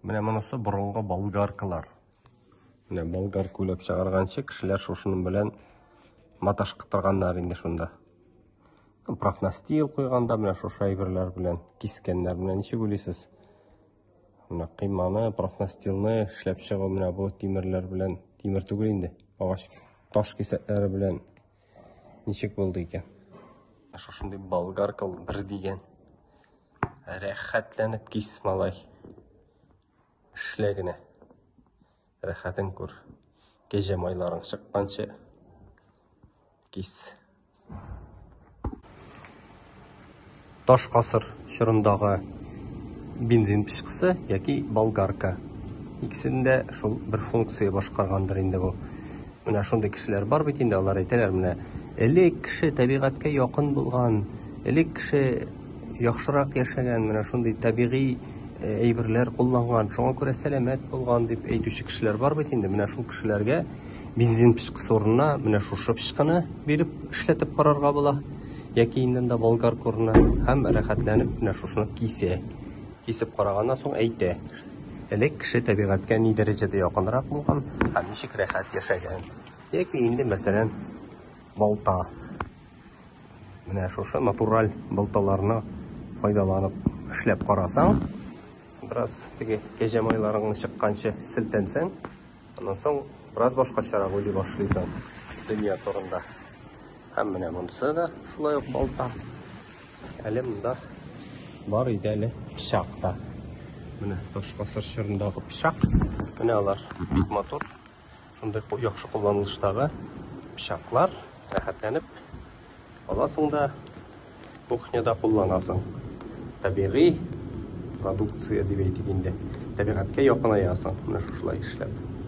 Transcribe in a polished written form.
Менә монысы борынгы болгаркалар. Менә болгарка уйлап чыгарганчы кешеләр шушының белән маташкытырганнар инде шунда. Профнастил куйганда менә шушы әйберләр белән кискәннәр. Менә ничек уйлыйсыз? Менә кыйманы, профнастилны эшләп чыгу менә бу тимерләр белән, тимер түгел инде, агач таш кисәкләре белән ничек булды икән? Шушындый болгарка бер дигән. Рәхәтләнеп кис, малай. Эшлә генә. Рәхәтен күр. Кәҗә майларың чыкканчы кис. Таш гасыр чорындагы бензин пычкысы яки болгарка. Икесендә шул бер функция башкаргандыр инде бу. Менә шундый кешеләр бар бит инде, алар әйтәләр, менә элек кеше табигатькә якын булган, элек кеше яхшырак яшәгән, менә шундый табигый э, әйберләр кулланган, шуңа күрә сәламәт булган дип әйтүче кешеләр бар бит инде. Менә шул кешеләргә бензин пычкысы урынына менә шушы пычкыны биреп эшләтеп карарга була. Яки инде анда болгарка урынына һәм рәхәтләнеп менә шушыны кисә. Кисеп караганнан соң әйтә. Элек кеше табигатькә ни дәрәҗәдә якынрак булган һәм ничек рәхәт яшәгән. Яки инде, мәсәлән, балта. Менә шушы натураль балталарны файдаланып эшләп карасаң, бераз теге кәҗә майларыңны чыкканчы селтәнсәң, аннан соң бераз башкачарак уйлый башлыйсың дөнья турында. Һәм менә монысы да шулай ук балта. Әле монда бар иде әле пычак та. Менә таш гасыр чорындагы пычак. Менә алар бик матур. Шундый яхшы кулланылыштагы пычаклар. Рәхәтләнеп аласың да кухняда кулланасың. Табигый продукция дип әйтик инде. Табигатькә якынаясың. Менә шушылай эшләп.